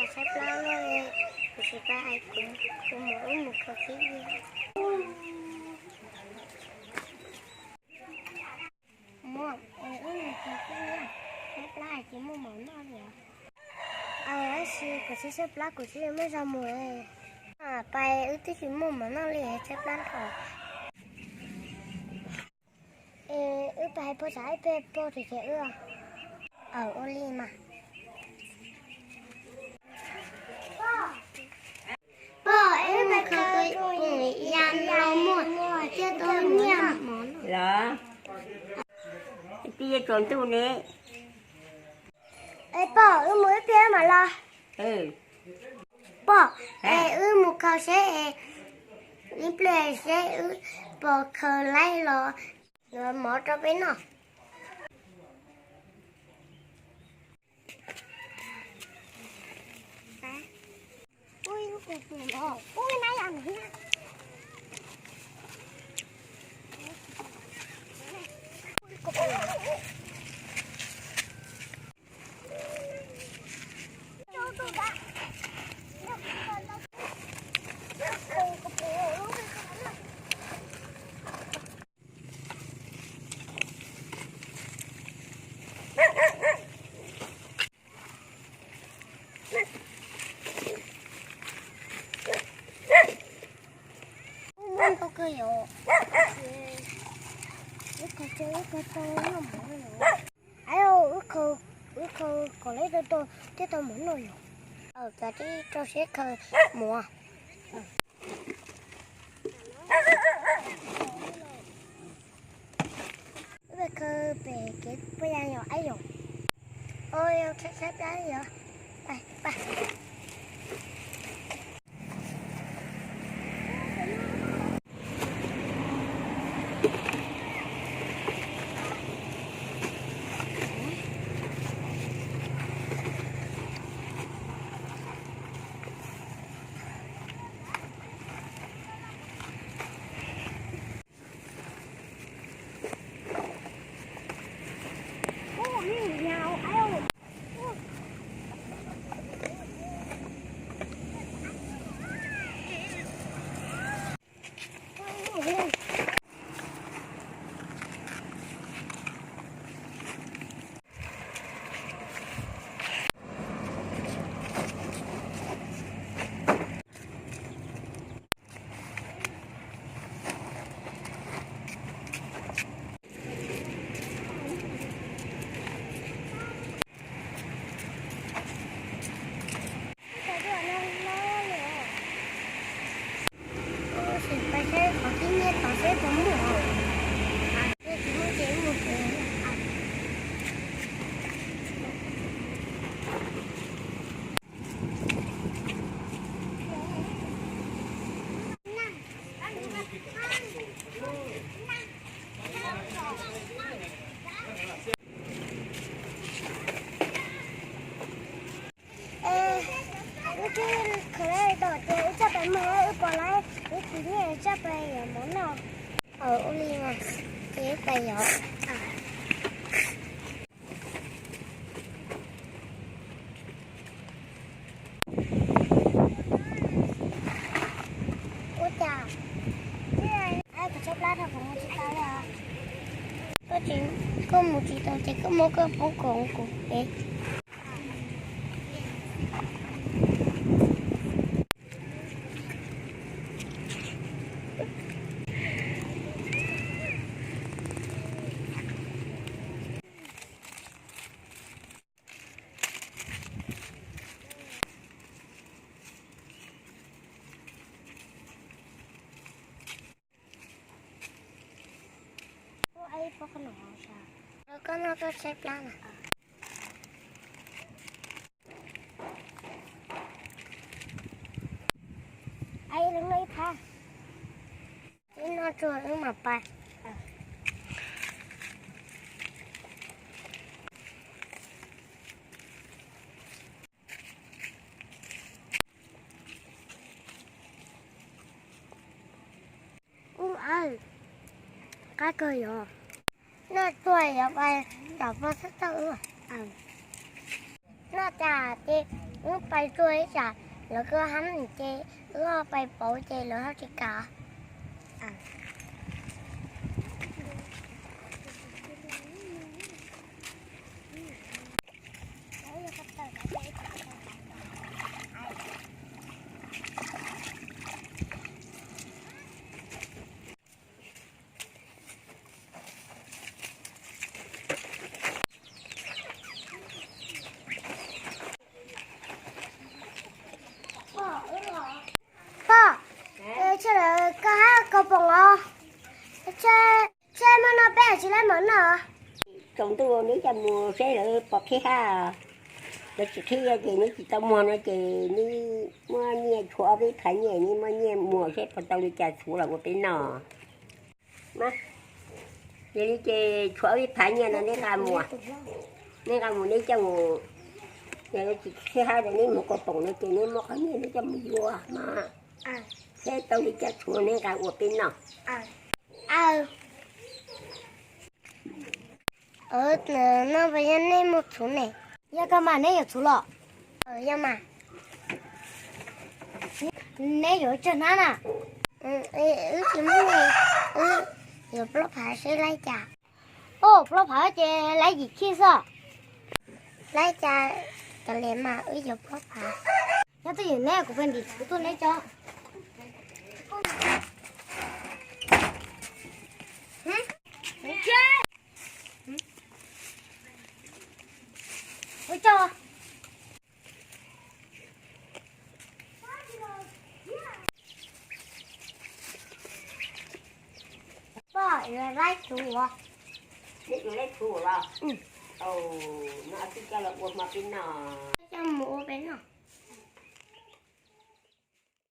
Tshaib plab loj li, kuv tsis paub es kuv, kuv mus wb mus khaws khib ib. Muam, wb mus khaws khib ib, tshaib plab tsis muaj mov noj li. Tab sis kuv tsis tshaib plab, kuv tsis muaj zog mus. Pais, wb twb tsis muaj mov noj li, tshaib plab dhau. Es wb pais pog tsam ib pliag pog tus ces wb. Aws, ua li mas. Pog, wb mus khaws ya los muag thiaj tau nyiaj mov los. Ib pliag tsaus ntuj ne. Es pog, wb mus ib pliag mam los. Pog, es wb mus khaws seb es ib pliag seb wb puas khaws laib los mov rau peb noj. Muaj ntau kawg yom. Wb khaws, wb khaws tau noj mov yom. Wb khaws, wb khaws kom lawv tau, tau thiaj tau mov noj yom. Aws, kav tsij rau siab khaws mov. Wb khaws pem kev puas yog yom, aib yom. Os, yog tshaib tshaib plab yom. Sim pais saib qhov khib nyiab tod seb puas muaj. Tsis muaj ces mus pem. Wb twb khaws lawm tom ces wb coj pais muag, wb pom lawv wb khib nyiab coj pais yuav mov noj. Aws, ua li mas, ces wb pais yuav. Ua cas kuv tshaib plab rau kuv mus tsis tau li os. Koj tsis, koj mus tsis tau ces koj muab koj poob koom kuv pem. Koj noj koj tshaib plab na. Ib lub noj ib phab. Ib noj tsuag wb mam pais. Ub, qab kawg yog. Noj tsuag yuav pais tom pog xab tauj wb. Noj tas ces Wb pais tuaj ib tsam lawv kuj hab ces wb ho pais pauv ces lawv ho tsis kam. Pog, tsam lawv koj hab kaus poom os, tsam muaj no peb tsis laib mov noj. Tsaus ntuj neb coj mus seb lawv puas qhib hab. Lawv tsis qhib ces neb tsis tau muag no ces neb muab nyiaj tshuav ob peb phav nyiaj, neb muab nyiaj muag seb puas tau li cas txhuv los ua peb noj. Yog li ces tshuav ob peb phav nyiaj no neb nqa mus, neb nqa mus neb coj mus, yog lawv tsis qhib hab rau neb muag kaus poom no ces neb muab qhov nyiaj neb coj mus yuav mas, seb tau li cas txhuv neb nqa ua peb noj. No puas yog nej muag txhuv ne? Yog koj mas neb yuav txhuv los? Yog mas. Neb yuav tsawg hnab na? Wb tsis muaj, wb yuav plaub phav seb laib cas. Ua plaub phav ces laib yim khij xwb. Laib cas, kav liam mas wb yuav plaub phav. Nyob twj ywm neb kuv pheej ntim txhuv tuaj neb tso. Ua tso. Pog, yuav laib txhuv ua. Neb yuav laib txhuv ua los? No tij coj los ua hmo peb noj.